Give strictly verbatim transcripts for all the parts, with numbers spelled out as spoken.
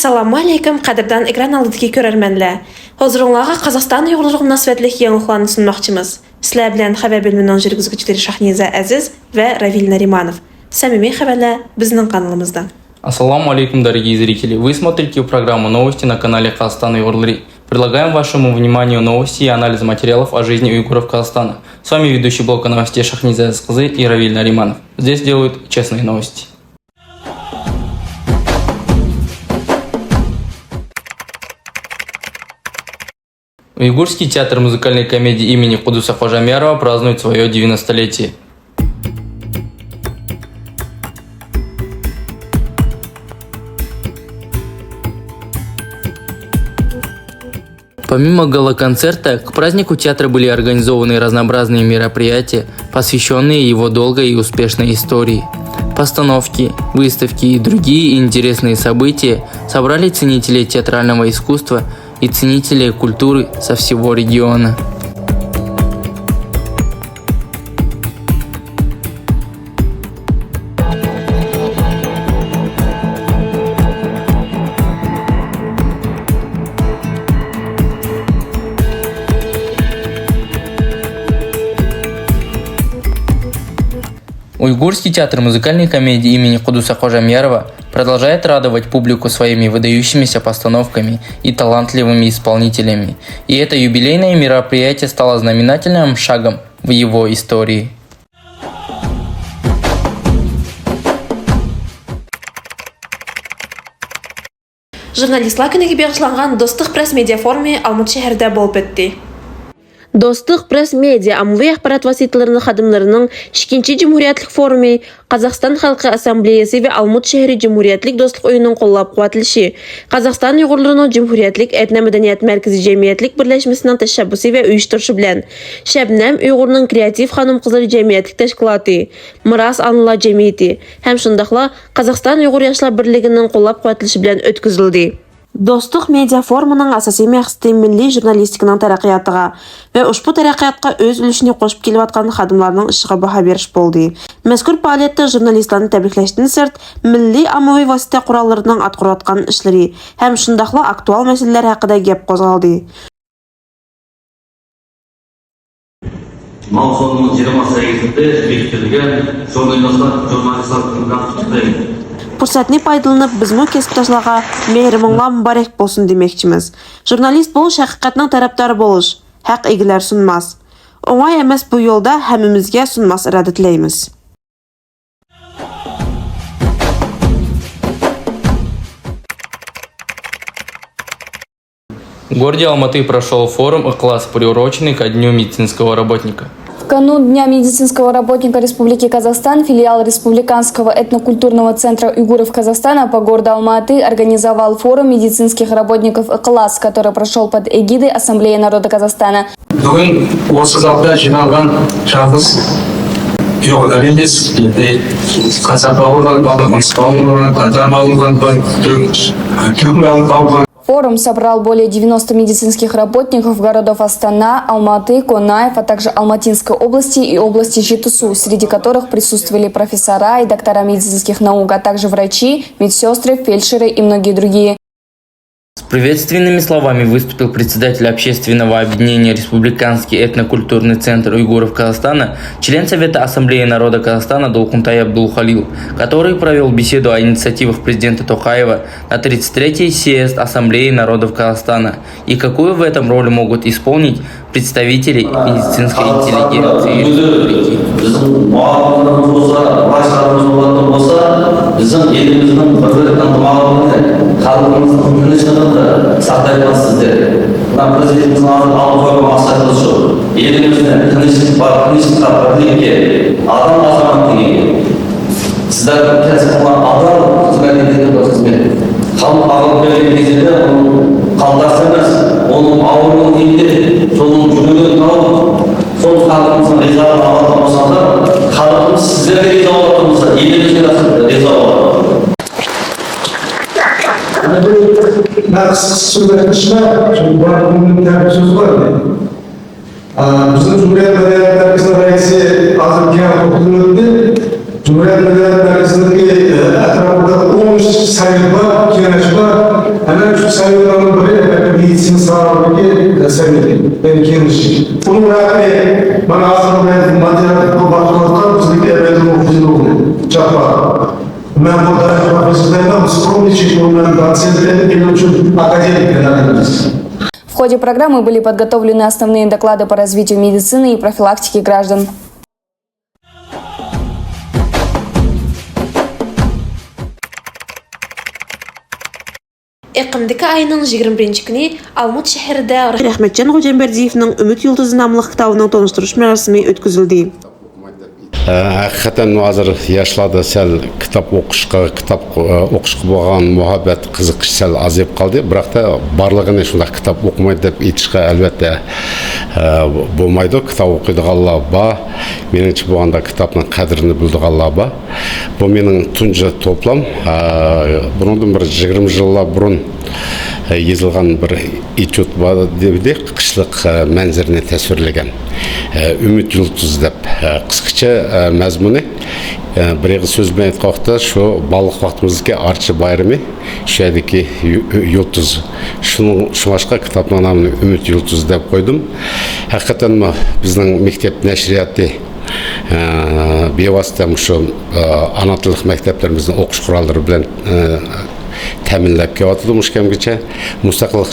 ئەسسالامۇ ئەلەيكۇم، قەدىردان ئېكران ئالدىدىكى كۆرەرمەنلەر. ھۇزۇرۇڭلارغا قازاقىستان ئۇيغۇرلىرىغا مۇناسىۋەتلىك يېڭىلىقلارنى سۇنماقچىمىز. سىلەر بىلەن خەۋەر بۆلۈمىنىڭ يۈرگۈزگۈچىلىرى شاھنىزە ئەزىز ۋە رەۋىل نەرىمانوف. سەمىمىي خەۋەرلەر بىزنىڭ قانىلىمىزدا. Ассаламу алейкум, дорогие зрители! Вы смотрите программу «Новости» на канале Казахстан Уйгурлары. Предлагаем вашему вниманию новости и анализ материалов о жизни уйгуров Казахстана. С вами ведущий блока новостей Шахниза Азизкызы и Равиль Нариманов. Здесь делают честные новости. Уйгурский театр музыкальной комедии имени Кудуса Ходжамьярова празднует свое девяностолетие. Помимо гала-концерта, к празднику театра были организованы разнообразные мероприятия, посвящённые его долгой и успешной истории. Постановки, выставки и другие интересные события собрали ценителей театрального искусства и ценителей культуры со всего региона. Уйгурский театр музыкальной комедии имени Кудуса Ходжамьярова продолжает радовать публику своими выдающимися постановками и талантливыми исполнителями. И это юбилейное мероприятие стало знаменательным шагом в его истории. ژۇرنالىستلار كۈنىگە بېغىشلانغان دوستلۇق پرېس مېدىيا فورۇمى ئالمۇتا شەھىرىدە بولۇپ ئۆتتى. دوستلۇق پرېس مېدىيا ئاممىۋى ئاخبارات ۋاسىتىلىرىنىڭ خادىملىرىنىڭ ئىككىنچى جۇمھۇرىيەتلىك فورۇمى قازاقىستان خەلقى ئاسسامبلېيەسى ۋە ئالمۇتا شەھىرى جۇمھۇرىيەتلىك دوستلۇق ئۆيىنىڭ قوللاپ-قۇۋۋەتلىشى، قازاقىستان ئۇيغۇرلىرىنىڭ جۇمھۇرىيەتلىك ئەتنە مەدەنىيەت مەركىزى جەمئىيەتلىك بىرلەشمىسىنىڭ تەشەببۇسى ۋە ئۇيۇشتۇرۇشى بىلەن شەبنەم ئۇيغۇرنىڭ كرېئاتىپ خانىم-قىزلىرى جەمئىيەتلىك تەشكىلاتى، مىراس ئانىلار جەمئىيىتى ھەم شۇنداقلا قازاقىستان ئۇيغۇر ياشلار بىرلىكىنىڭ قوللاپ-قۇۋۋەتلىشى بىلەن ئۆتكۈزۈلدى. دوستلۇق مېدىيا فورۇمىنىڭ ئاساسىي مەقسىتى مىللىي ژۇرنالىستىكىنىڭ تەرەققىياتىغا ۋە ئۇشبۇ تەرەققىياتقا ئۆز ئۈلۈشىنى قوشۇپ كېلىۋاتقان خادىملارنىڭ ئىشىغا باھا بېرىش بولدى. مەزكۇر پائالىيەتتە ژۇرنالىستلارنى تەبرىكلەشتىن سىرت، مىللىي ئاممىۋى ۋاسىتە قوراللىرىنىڭ ئاتقۇرۇۋاتقان ئىشلىرى ھەم شۇنداقلا ئاكتۇئال مەسىلىلەر ھەققىدە گەپ قوزغالدى. ماۋسۇمنىڭ يىگىرمە سەككىزىنچىسىدە بېكىتىلگەن ژۇرنالىستلار، ژۇرنالىستلار كۈنى بىلەن قۇتلۇقلايمەن. پۇرسەتنى پايدىلىنىپ، بىزمۇ كەسىپداشلارغا مېھرىمىڭلار مۇبارەك بولسۇن دېمەكچىمىز. ژۇرنالىست بولۇش ھەقىقەتنىڭ تەرەپدارى بولۇش، ھەق ئىگىلەر سۇنماس. ئوڭاي ئەمەس بۇ يولدا، ھەممىمىزگە سۇنماس ئىرادە تىلەيمىز. В городе Алматы прошёл форум «Ыхлас», приуроченный ко Дню медицинского работника. В канун Дня медицинского работника Республики Казахстан филиал Республиканского этнокультурного центра уйгуров Казахстана по городу Алматы организовал форум медицинских работников «Ыхлас», который прошёл под эгидой Ассамблеи народа Казахстана. Бүгін осы залда жиналған жалғыз ұйғырлар емес, қазақ ауылдан, мысыр ауылынан, адам ауылынан, түркі ауылдан. Форум собрал более девяноста медицинских работников городов Астана, Алматы, Конаев, а также Алматинской области и области Жетысу, среди которых присутствовали профессора и доктора медицинских наук, а также врачи, медсестры, фельдшеры и многие другие. С приветственными словами выступил председатель общественного объединения «Республиканский этнокультурный центр уйгуров Казахстана», член Совета Ассамблеи народа Казахстана Долкунтай Абдулхалил, который провёл беседу о инициативах президента Токаева на тридцать третий съезд Ассамблеи народов Казахстана и какую в этом роль могут исполнить представители медицинской интеллигенции республики. Біздің мұғалімдеріміз болса, врачтарымыз болатын болса, біздің еліміздің бірлігі, ынтымағын, халқымыздың тыныштығын сақтайтын сіздер. Мына президентіміздің алдында алып қойған мақсатымыз сол. Елімізде тыныштық бар, тыныштыққа, бірлікке, адам азамат деңгейге. Сіздердің кәсіп қылған адал қызмет ететін бір қызмет. Халық ағыл келген кезде де оның қалтасы емес, оның ауруын емдеп, соның жүрегін тауып, сол халқымыздың ризалығын алатын болсаңдар, халқымыз сіздерге риза болатын болса, елімізге де риза болады. Мына бір қысқасы сөз айтайыншы ма? Бар, бүгін тағы сөз бар. А, біздің Жумһурият мәдениет мәркезінің рәйісі азыр кең тоқталып өтті. Жумһурият мәдениет мәркезінің, э, әтрапында он үш совет бар, кеңес бар. مەن شۇ سەۋەبلەرنىڭ بىرى، ئەلۋەتتە، مېدىتسىنا ساھەسىدىكى سەۋىيە، يەنى كېڭىشىش. ئۇنىڭ ھەققى مانا ھازىر مەن ماتېرىيال بىزنىڭكى ئەمەلىي ئوقۇتقۇچىنىڭ چاپقان. مەن بۇ دەرس پروفېسسورلىرىنىڭ سكرومنىي چېكىنىۋ مەن دوتسېنت ئېلىپ ئۈچۈن ئاكادېمىك بىلەن. В ходе программы были подготовлены основные доклады по развитию медицины и профилактике граждан. ئېقىمدىكى ئاينىڭ يىگىرمە بىرىنچى كۈنى ئالمۇت شەھىرىدە رەھمەتجان خوجامبەردىيېۋنىڭ ئۈمىد يۇلتۇزى ناملىق كىتابىنىڭ تونۇشتۇرۇش مۇراسىمى ئۆتكۈزۈلدى. ھەقىقەتەن ھازىر ياشلاردا سەل كىتاب ئوقۇشقا، كىتاب ئوقۇشقا بولغان مۇھەببەت، قىزىقىش سەل ئازىيىپ قالدى. بىراقتا بارلىقىنى شۇنداق كىتاب ئوقۇمايدۇ دەپ ئېيتىشقا ئەلۋەتتە بولمايدۇ. كىتاب ئوقۇيدىغانلار بار. مېنىڭچە بولغاندا كىتابنىڭ قەدرىنى بىلىدىغانلار بار. بۇ مېنىڭ تۇنجى توپلام. بۇنىڭدىن بىر يىگىرمە يىللار بۇرۇن يېزىلغان بىر ئېتيۇد بار ئىدى، قىشلىق مەنزىرىنى تەسۋىرلىگەن، ئۈمىد يۇلتۇزى دەپ. قىسقىچە مەزمۇنى، بىر ئېغىز سۆز بىلەن ئېيتقان ۋاقىتتا، شۇ بالىلىق ۋاقتىمىزدىكى ئارچا بايرىمى، شۇ يەردىكى يۇ-، يۇلتۇز. شۇنىڭ، شۇڭلاشقا كىتابنىڭ نامىنى ئۈمىد يۇلتۇزى دەپ قويدۇم. ھەقىقەتەنمۇ بىزنىڭ مەكتەپ نەشرىياتى ئە، بىۋاسىتە مۇشۇ، ئە، ئانا تىللىق مەكتەپلىرىمىزنىڭ ئوقۇش قوراللىرى بىلەن، ئە، تەمىنلەپ كېلىۋاتىدۇ مۇشۇ كەمگىچە. مۇستەقىللىق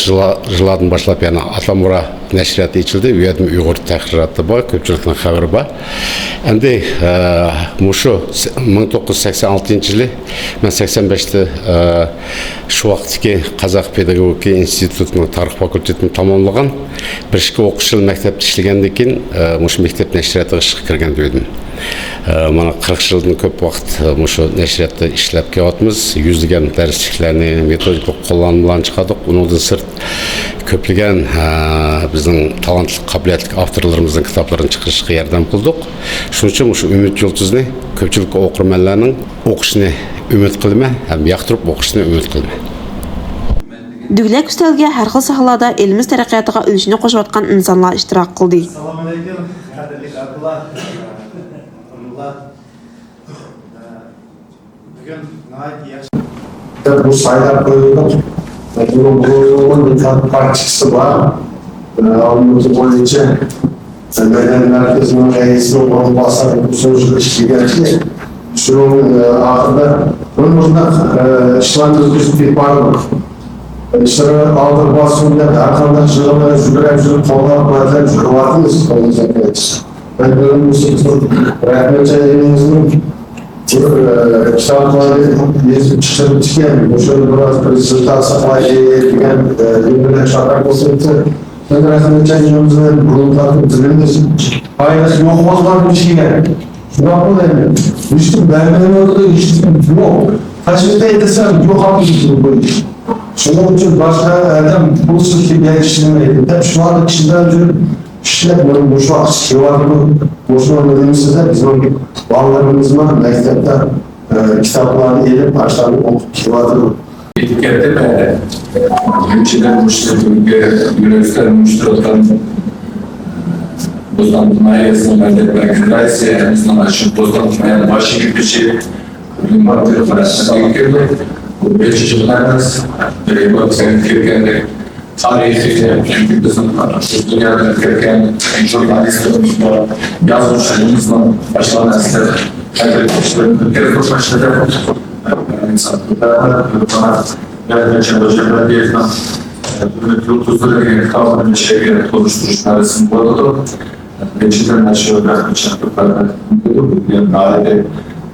يىللاردىن باشلاپ يەنە ئاتامۇرا نەشرىياتى ئېچىلدى. ئۇ يەردىمۇ ئۇيغۇر تەھرىراتى بار، كۆپچىلىكنىڭ خەۋىرى بار. ئەمدى، ئە، مۇشۇ مىڭ توققۇز يۈز سەكسەن ئالتىنچى يىلى، مەن سەكسەن بەشتە، ئە، شۇ ۋاقىتتىكى قازاق پېداگوگىكا ئىنستىتۇتىنىڭ تارىخ فاكۇلتېتىنى تاماملىغان. بىر ئىككى ئوقۇش يىلى مەكتەپتە ئىشلىگەندىن كېيىن، ئە، مۇشۇ مەكتەپ نەشرىياتىغا ئىشقا كىرگەن دېدىم. ئە، مانا قىرىق يىلدىن كۆپ ۋاقىت، ئە، مۇشۇ نەشرىياتتا ئىشلەپ كېلىۋاتىمىز. يۈزلىگەن دەرسلىكلەرنى، مېتودىكا قوللانمىلارنى چىقاردۇق. ئۇنىڭدىن سىرت، كۆپلىگەن، ئە، بىزنىڭ تالانتلىق، قابىلىيەتلىك ئاپتورلىرىمىزنىڭ كىتابلىرىنى چىقىرىشقا ياردەم قىلدۇق. شۇنىڭ ئۈچۈن مۇشۇ ئۈمىد يۇلتۇزىنى كۆپچىلىك ئوقۇرمەنلەرنىڭ ئوقۇشىنى ئۈمىد قىلىمەن ھەم ياقتۇرۇپ ئوقۇشىنى ئۈمىد قىلىمەن. دۆگىلەك ئۈستەلگە ھەر خىل ساھەلەردە ئېلىمىز تەرەققىياتىغا ئۈلۈشىنى قوشۇۋاتقان ئىنسانلار ئىشتىراك قىلدى. ئەسسالامۇ ئەلەيكۇم، قەدىرلىك ئاكىلار، ئۇنىلار. بۈگۈن ناھايىتى ياخشى. بۇ سايلاپ قويۇلدۇق. بۇنىڭ بۇ پارتىيىسى بار. ئالمۇتى بويىچە مەدەنىيەت مەركىزىنىڭ رەئىسىنىڭ ئورۇنباسارى بۇ سۆزگە ئىشلىگەنكى، شۇنىڭ ئاخىرىدا بۇ مۇنداق ئىشلارنى ئۆتكۈزۈپ كېتىپ باردۇق. ئىشلار ئالدىغا بارسۇن دەپ ھەر قانداق يىغىنلارغا يۈگۈرۈپ يۈرۈپ، قوللاپ قۇۋۋەتلەپ يۈرۈۋاتىمىز، قولىمىزدىن كېلىشىچە. مەن بۈگۈن مۇشۇ رەھمەتجان ئىنىمىزنىڭ كىتابلارنى يېزىپ چىقىرىپ ئىكەن، مۇشۇنى بىراز پرېزېنتاتسىيە قىلايلى دېگەن نېمە بىلەن شاكار قىلسا، بىز رەھمەتجان ئىنىمىزنى بۇرۇنقىدىن بىلىمىز. بايلىق يوق بولغان بىر شەيگە شۇنداق بولىدۇ. ھېچكىم بەرمەيۋاتىدۇ، ھېچكىم يوق. قاچان دېسەم يوقاپ كېتىدۇ بۇ ئىش. شۇنىڭ ئۈچۈن باشقا ئادەم پۇلسىز كېلىپ ئىشلىمەيدۇ دەپ شۇلارنى ئىشلەپ يۈرۈپ، ئىشلەپ مۇشۇ ۋاقىت كېلىۋاتىدۇ. مۇشۇنىڭ نېمىسىدە بىزنىڭ بالىلىرىمىزمۇ مەكتەپتە، ئە، كىتابلارنى ئېلىپ، ئاشلارنى ئوقۇپ كېلىۋاتىدۇ. يېتىپ كەتتى مەندە. بىرىنچىدىن، مۇشۇ بۈگۈنكى يۈنىۋېرسىتېتنى ئۇيۇشتۇرۇۋاتقان بوستان ناھىيەسىنىڭ مەدەنىيەت مەركىزى رەئىسى، ھەممىسىنىڭ ئاشۇ بوستان ناھىيەنىڭ باش ئىگىسى، بۇ بىر يىللىق كەلگەندەك، تارىخىي، بىزنىڭ دۇنيادىن كەلگەن ژۇرنالىستلىرىمىز بار، يازغۇچىلىرىمىزنىڭ باشلارنى ئەسلەپ، قەدىر كىشىلەرنى كۆتۈرۈپ باشلىدى. يۇلتۇزلىرى دېگەن كىتابىنى نەشرگە تونۇشتۇرۇش مەراسىمى بولىدۇ. بىرىنچىدىن، نەشر بىلەن بىر چاقىرىقلارنى بۇ ناھايىتى،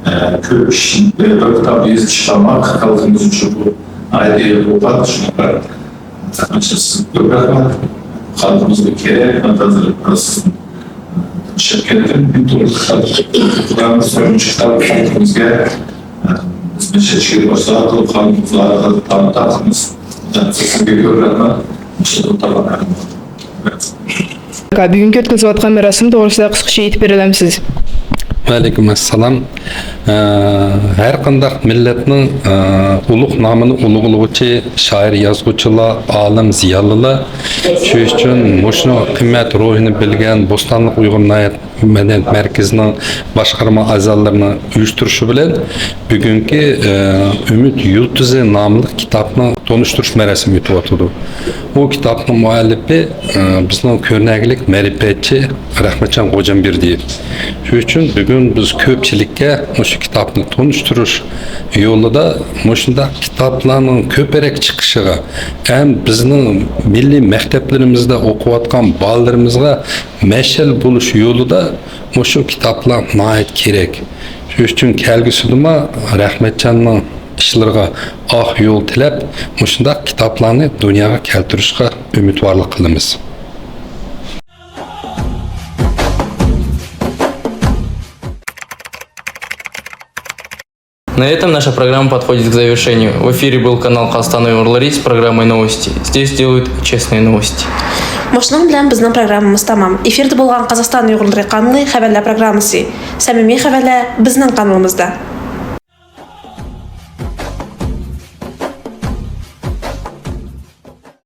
ئە، كۆپ ئىش، بىر كىتاب يېزىپ چىقارماق خەلقىمىز ئۈچۈن بۇ ناھايىتى ئوقەت، شۇڭا سەھنىچىسى كۆپ رەھمەت. خەلقىمىزگە كېرەك، ھازىر سىزنى تەشەككۈر ئېتىپ، بۇ خەلقىمىزگە، ئە، خىزمەت چېچىگە باشلاپ، خەلقىمىزگە تارقىتىمىز. سىزگە كۆپ رەھمەت. بۈگۈنكى ئۆتكۈزۈۋاتقان مۇراسىم توغرىسىدا قىسقىچە ئېيتىپ بېرەلەمسىز؟ ۋەئەلەيكۇم ئەسسالام. ئە، ھەر قانداق مىللەتنىڭ، ئە، ئۇلۇغ نامىنى ئۇلۇغلىغۇچى شائىر، يازغۇچىلار، ئالىم، زىيالىيلار. شۇ ئۈچۈن مۇشۇ قىممەت روھىنى بىلگەن بوستانلىق ئۇيغۇر ناھىيەت مەدەنىيەت مەركىزىنىڭ باشقارما ئەزالىرىنىڭ ئۇيۇشتۇرۇشى بىلەن بۈگۈنكى، ئە، ئۈمىد يۇلتۇزى ناملىق كىتابنى تونۇشتۇرۇش مەراسىمى ئۆتۈۋاتىدۇ. بۇ كىتابنىڭ مۇئەللىپى، ئە، بىزنىڭ كۆرنەكلىك مەرىپەتچى رەھمەتجان غوجامبېردىيېۋ. شۇ ئۈچۈن بۈگۈن بىز كۆپچىلىككە مۇشۇ كىتابنى تونۇشتۇرۇش يولىدا مۇشۇنداق كىتابلارنىڭ كۆپرەك چىقىشىغا ھەم بىزنىڭ مىللىي مەكتەپلىرىمىزدە ئوقۇۋاتقان بالىلىرىمىزغا مەشئەل بولۇش يولىدا مۇشۇ كىتابلار ناھايىتى كېرەك. شۇ ئۈچۈن كەلگۈسىدىمۇ رەھمەتجاننىڭ ئىشلىرىغا ئاق يول تىلەپ، مۇشۇنداق كىتابلارنى دۇنياغا كەلتۈرۈشكە ئۈمىدۋارلىق قىلىمىز. На этом наша программа подходит к завершению. В эфире был канал Казахстан Уйгурлары с программой новости. Здесь делают честные новости. مۇشۇنىڭ بىلەن بىزنىڭ پروگراممىمىز تامام. ئېفىردا بولغان قازاقىستان ئۇيغۇرلىرى قانىلى خەۋەرلەر پروگراممىسى. سەمىمىي خەۋەرلەر بىزنىڭ قانىلىمىزدا.